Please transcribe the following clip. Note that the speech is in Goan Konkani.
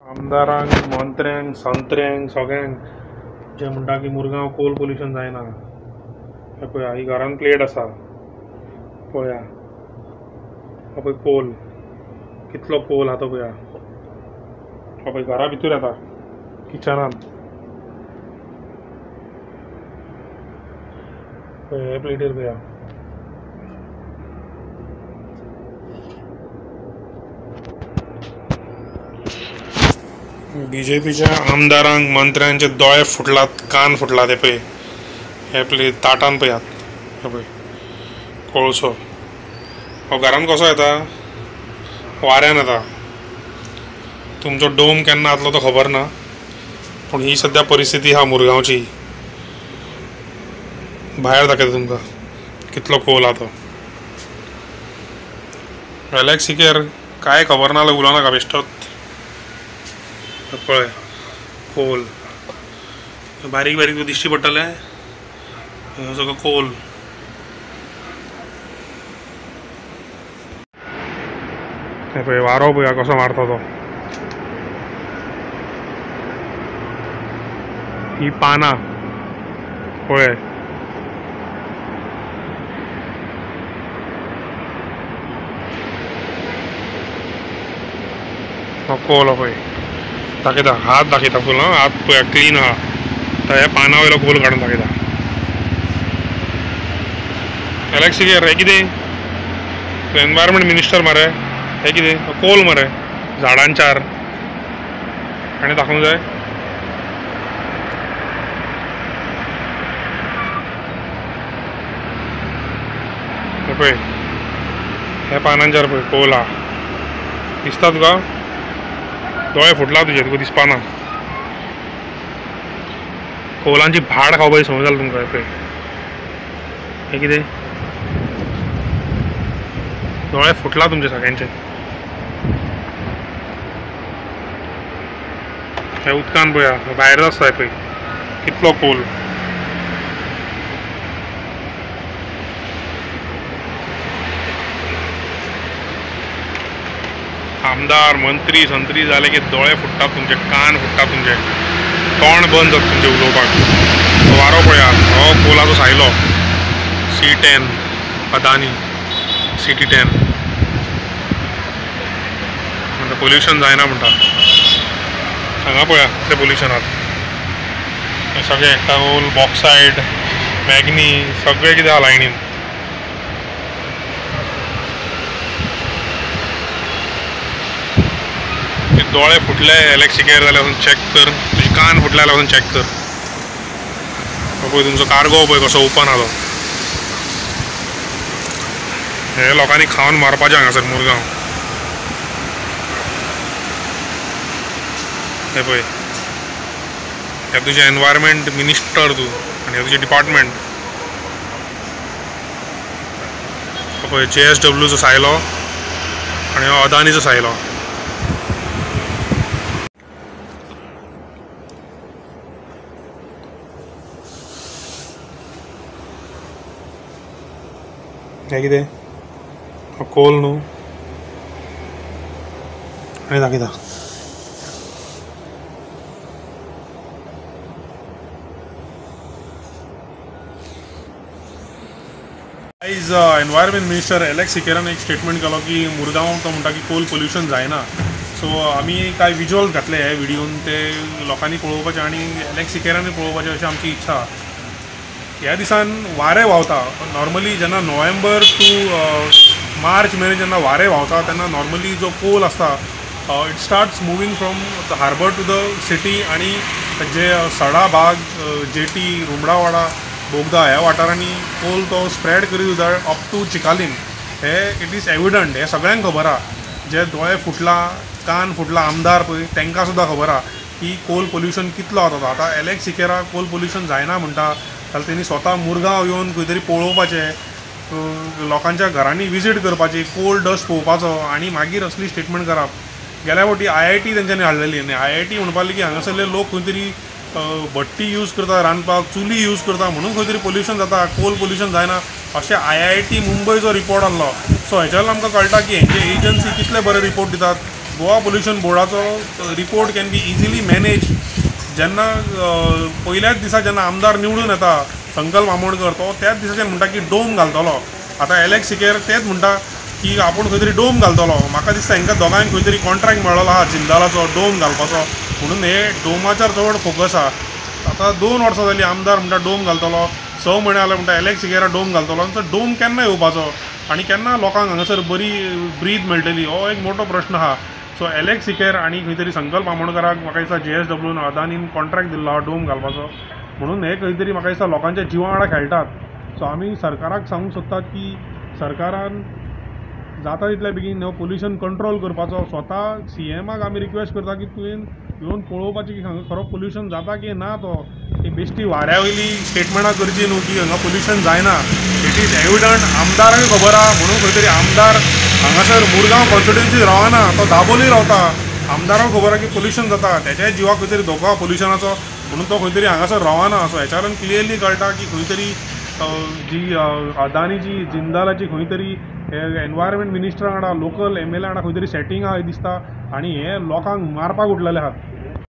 आमदारांक, मंत्र्यांक, संत्र्यांक सगळ्यांक जे म्हणटा की मुरगांव कोल पोल्युशन जायना, हे पळया ही घरान प्लेट आसा, पळया हो पळय कोल, कितलो कोल आहा तो पळया. हो पळय घरा भितर येता किचनान. पळय हे प्लेटीर पळया. बीजेपीच्या आमदारांक, मंत्र्यांचे दोळे फुटलात, कान फुटलात. हे पळय हे प्लेट ताटान पळयात, हे पळय कोळसो हो घरान कसो येता, वाऱ्यान येता. तुमचो डोम केन्ना जातलो तो खबर ना, पूण ही सद्या परिस्थिती आहा मुरगांवची. भायर दाखयता तुमकां कितलो कोल आहा तो. एलेक्स सिकेर काय खबर ना उलोवं नाका बेश्टोत. पळय कोल बारीक बारीक दिश्टी पडटले, सगळो कोल. हे पळय वारो पळया कसो मारता तो. ही पानां पळय, हो कोल पळय दाखयता, हात दाखयता फूल, हात पळया क्लीन आहा. तर ह्या पानां वयलो कोल काडून दाखयता. एलेक्स सिकेर हें कितें, तूं एनवायरमेंट मिनिस्टर मरे, हें कितें कोल मरे झाडांचार आनी दाखोवंक जाय. हे पळय ह्या पानांचार पळय कोल आहा, दिसता तुका? दोळे फुटला तुजे, तुका दिसपा ना. कोलांची भाड खावपाची समज जाली तुमकां. पळय हें कितें, दोळे फुटला तुमचे सगळ्यांचे. हे उदकान पळया भायर आसता पळय कितलो कोल. आमदार, मंत्री, संत्री जाले की दोळे फुट्टात तुमचे, कान फुट्टात तुमचे, तोंड बंद जाता तुमचे उलोवपाक. वारो पळया हो कोलाचो सायलो, C10 Adani CT10 म्हणटा पोल्युशन जायना म्हणटा. हांगा पळया कितलें पोल्युशन आहा, हें सगळें कोल, बॉक्सायड, मॅगनी सगळें कितें आहा लायनीन. दोळे फुटले एलेक्स सिकेर जाल्यार वचून चॅक कर, तुजे कान फुटले जाल्यार वचून चॅक कर. पळय तुमचो कार्गो पळय कसो ओपन आहा तो. हे लोकांनी खावन मारपाचें हांगासर मुरगांव. हे पळय हे तुजें एनवायरमेंट मिनिस्टर तूं आनी हे तुजें डिपार्टमेंट. पळय JSWचो सायलो आनी हो अदानीचो सायलो. हें कितें कोल न्हू, आनी दाखयता. आयज एनवायरमेंट मिनिस्टर एलेक्स सिकेरान एक स्टेटमेंट केलो की मुरगांव तो म्हणटा की कोल पोल्युशन जायना. सो आमी कांय विज्युअल्स घातले हे व्हिडियोन, ते लोकांनी पळोवपाचे आनी एलेक्स सिकेरानूय पळोवपाचे अशी आमची इच्छा. ह्या दिसान वारें व्हांवता नॉर्मली, जेन्ना नोव्हेंबर टू मार्च मेरेन जेन्ना वारें व्हांवता तेन्ना नॉर्मली जो कोल आसता it starts moving from the harbour to the city. आनी जे सडा भाग, जेटी, रुमडावाडा, बोगदा ह्या वाठारांनी कोल तो स्प्रेड करीत उरता अप टू चिकालीम. हे it is evident, हें सगळ्यांक खबर आहा. जे दोळे फुटला, कान फुटला आमदार पळय तांकां सुद्दां खबर आहा की कोल पोल्युशन कितलो जाता. आतां एलेक्स सिकेरा कोल पोल्युशन जायना म्हणटा जाल्यार तेणी स्वता मुरगांव येवन खंय तरी पळोवपाचें, लोकांच्या घरांनी विजीट करपाची, कोल डस्ट पळोवपाचो आनी मागीर असली स्टेटमेंट करप. गेल्या फावटी IIT तेंच्यांनी हाडलेली आनी IIT म्हणपाक लागली की हांगासरले लोक खंय तरी भट्टी यूज करता रांदपाक, चुली यूज करता म्हणून खंय तरी पोल्युशन जाता, कोल पोल्युशन जायना अशें IIT मुंबयचो रिपोर्ट आहलो. सो हेच्यार आमकां कळटा की हेंचे एजन्सी कितले बरे रिपोर्ट दितात. गोवा पोल्युशन बोर्डाचो report can be easily manage. जेन्ना पयल्याच दिसा जेन्ना आमदार निवडून येता संकल्प आमोणकर, तो त्याच दिसाच्यान म्हणटा की डोम घालतलो. आतां एलेक्स सिकेर तेच म्हणटा की आपूण खंय तरी डोम घालतलो. म्हाका दिसता हांकां दोगांयक खंय तरी कॉन्ट्रॅक्ट मेळ्ळो आहा जिंदालाचो डोम घालपाचो, म्हणून हे डोमाचेर चड फोकस आहा. आतां 2 वर्सां जालीं आमदार म्हणटा डोम घालतलो, 6 म्हयने जाले म्हणटा एलेक्स सिकेरा डोम घालतलो. आनी तो डोम केन्ना येवपाचो आनी केन्ना लोकांक हांगासर बरी ब्रीद मेळटली, हो एक मोठो प्रश्न आहा. सो एलेक्स सिकेर आनी खंय तरी संकल्प आमोणकराक म्हाका दिसता JSWन अदानीन कॉन्ट्रॅक्ट दिल्लो आहा डोम घालपाचो, म्हणून हे खंय तरी म्हाका दिसता लोकांच्या जिवा वांगडा खेळटात. सो आमी सरकाराक सांगूंक सोदतात की सरकारान जाता तितल्या बेगीन हो पोल्युशन कंट्रोल करपाचो. स्वता CMाक आमी रिक्वेस्ट करता की तुवें येवन पळोवपाचें की हांगा खरो पोल्युशन जाता की ना. तो ती बेश्टी वाऱ्या वयली स्टेटमेंटां करची न्हू की हांगा पोल्युशन जायना. It is evident, आमदारांक खबर आहा, म्हणून खंय तरी आमदार हांगासर मुरगांव कॉन्स्टिट्युएन्सी रावना, तो दाबोली रावता. आमदारांक खबर आहा की पोल्युशन जाता, तेच्याय जिवाक खंय तरी धोको आहा पोल्युशनाचो, म्हणून तो खंय तरी हांगासर रावना. सो हेच्यावयल्यान क्लियरली कळटा की खंय तरी जी अदानीची जिंदालाची खंय तरी एनवायरमेंट मिनिस्टरा वांगडा लोकल MLA वांगडा खंय तरी सेटींग आहा दिसता आनी हे लोकांक मारपाक उठलेले आहात.